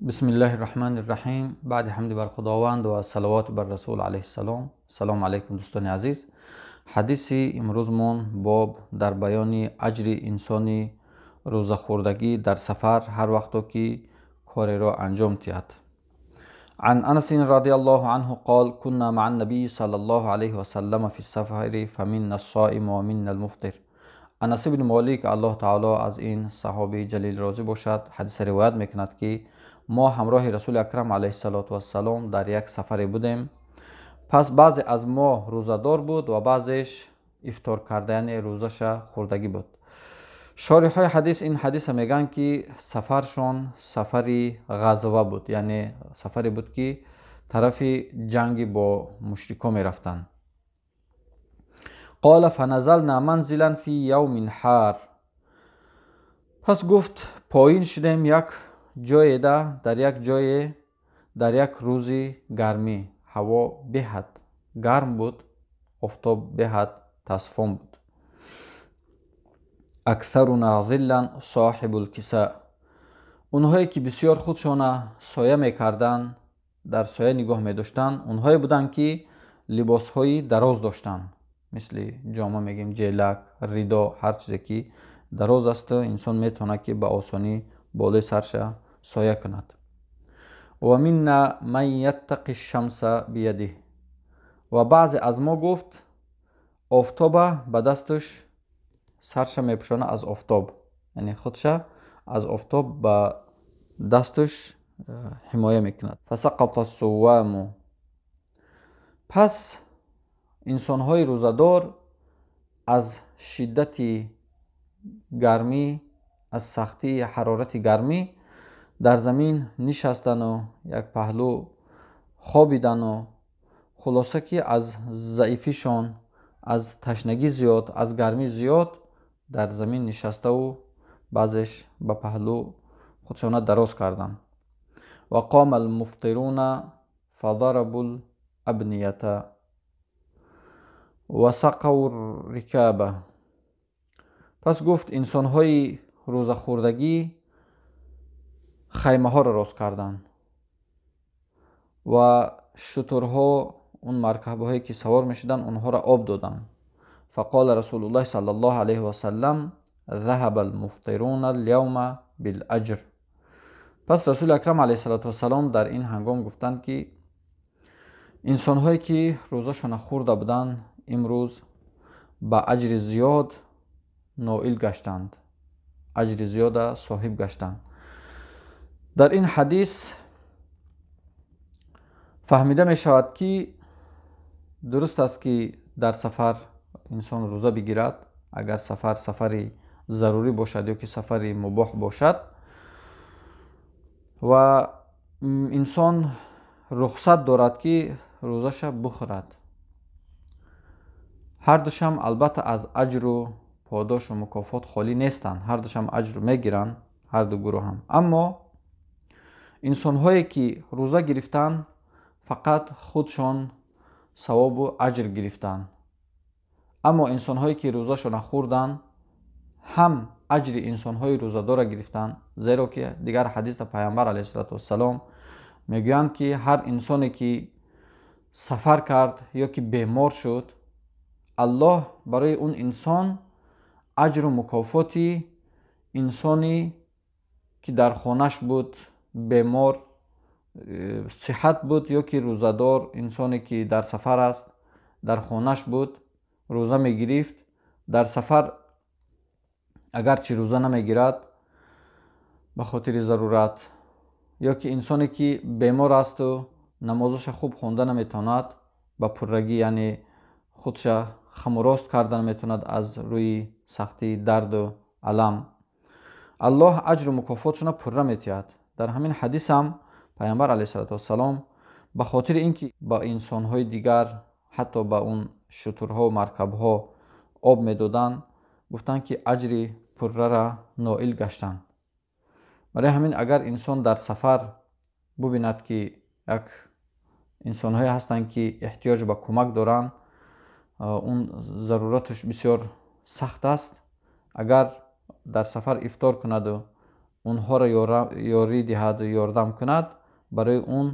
بسم الله الرحمن الرحیم. بعد حمد بر خداوند و صلوات بر رسول علیه السلام. سلام علیکم دوستان عزیز. حدیث امروزمون باب در بیان اجر انسانی روزه خوردگی در سفر هر وقت که کاری را انجام دهد. عن انس رضی الله عنه قال كنا مع النبي صلى الله عليه وسلم في السفر فمنا الصائم ومنا المفطر. انس بن مالک الله تعالی از این صحابی جلیل راضی باشد حدیث روایت میکند که ما همراه رسول اکرم علیه الصلاة والسلام در یک سفری بودیم. پس بعضی از ما روزه‌دار بود و بعضیش افطار کرده، یعنی روزش خوردگی بود. شارح‌های حدیث این حدیث میگن که سفرشون سفری غزوه بود، یعنی سفری بود که طرف جنگ با مشرکا میرفتن. قال فنزلنا منزلا فی یوم حار. پس گفت پایین شدیم یک جای در یک جای در یک روزی گرمی، هوا بهد گرم بود، آفتاب بهد تصفان بود. اکثرنا ظلا صاحب الکساء. اونهایی که بسیار خودشان سایه میکردن، در سایه نگاه میداشتن، اونهایی بودن که لباسهای دراز داشتن، مثل جامه میگیم، جلک، ریدا، هر چیزی که دراز است انسان میتونه که به آسانی بالای سرش سایه کند. و منا من یتقی الشمس بیده. و بعضی از ما گفت آفتاب به دستش سرش میپوشانه از آفتاب، یعنی خودش از آفتاب به دستش حمایه میکند. فسقط الصوام. پس انسانهای روزه‌دار از شدت گرمی، از سختی حرارت گرمی در زمین نشستن و یک پهلو خوابیدن و خلاصه که از ضعیفیشان، از تشنگی زیاد، از گرمی زیاد در زمین نشسته و بعضش به پهلو خودشان دراز کردن. و قام المفطرون فضربوا الابنیه و سقوا الرکاب. پس گفت انسانهای روزه خوردگی خیمه ها را راست کردن و شترها، اون مرکب هایی که سوار می شدن، اونها را آب دادن. فقال رسول الله صلی الله علیه و سلم ذهب المفطرون اليوم بالاجر. پس رسول اکرم علیه الصلاة والسلام در این هنگام گفتند که انسان هایی که روزشان خورده بودند امروز به اجر زیاد نائل گشتند، اجر زیاد صاحب گشتند. در این حدیث فهمیده می شود که درست است که در سفر انسان روزه بگیرد، اگر سفر سفری ضروری باشد یا که سفری مباح باشد و انسان رخصت دارد که روزش بخورد. هر دوشم البته از اجر و پاداش و مکافات خالی نیستند، هر دوشم اجر میگیرند، هر دو گروه هم. اما انسان هایی که روزه گرفتن فقط خودشان ثواب و اجر گرفتن، اما انسان هایی که روزه‌شان خوردن هم اجر انسان های روزه‌دار گرفتن، زیرا که دیگر حدیث پیامبر علیه الصلاة والسلام میگویند که هر انسانی که سفر کرد یا که بیمار شد، الله برای اون انسان اجر و مکافاتی انسانی که در خانه‌اش بود، بیمار، صحت بود یا که روزه‌دار، انسانی که در سفر است در خانه‌اش بود روزه میگرفت، در سفر اگرچه روزه نمیگیرد به خاطر ضرورت، یا که انسانی که بیمار است و نمازش خوب خونده نمیتواند به پرگی، یعنی خودش خم و راست کرده نمیتواند از روی سختی درد و الم، الله اجر و مکافاتشون پره میتید. در همین حدیث هم پیامبر علیه الصلاة والسلام به خاطر اینکه با انسانهای دیگر حتی با اون شترها و مرکبها آب میدادن، گفتن که اجر پره را نائل گشتند. برای همین اگر انسان در سفر ببیند که یک انسانهایی هستند که احتیاج به کمک دارند، اون ضرورتش بسیار سخت است، اگر در سفر افطار کند و Онҳоро ёрӣ диҳаду ёрдам кунад, барои он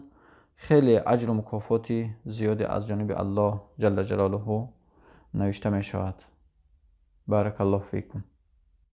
хеле аҷру мукофоти зиёде аз ҷониби Аллоҳ ҷалла ҷалолуҳу навишта мешавад. Баракаллоҳу фикум.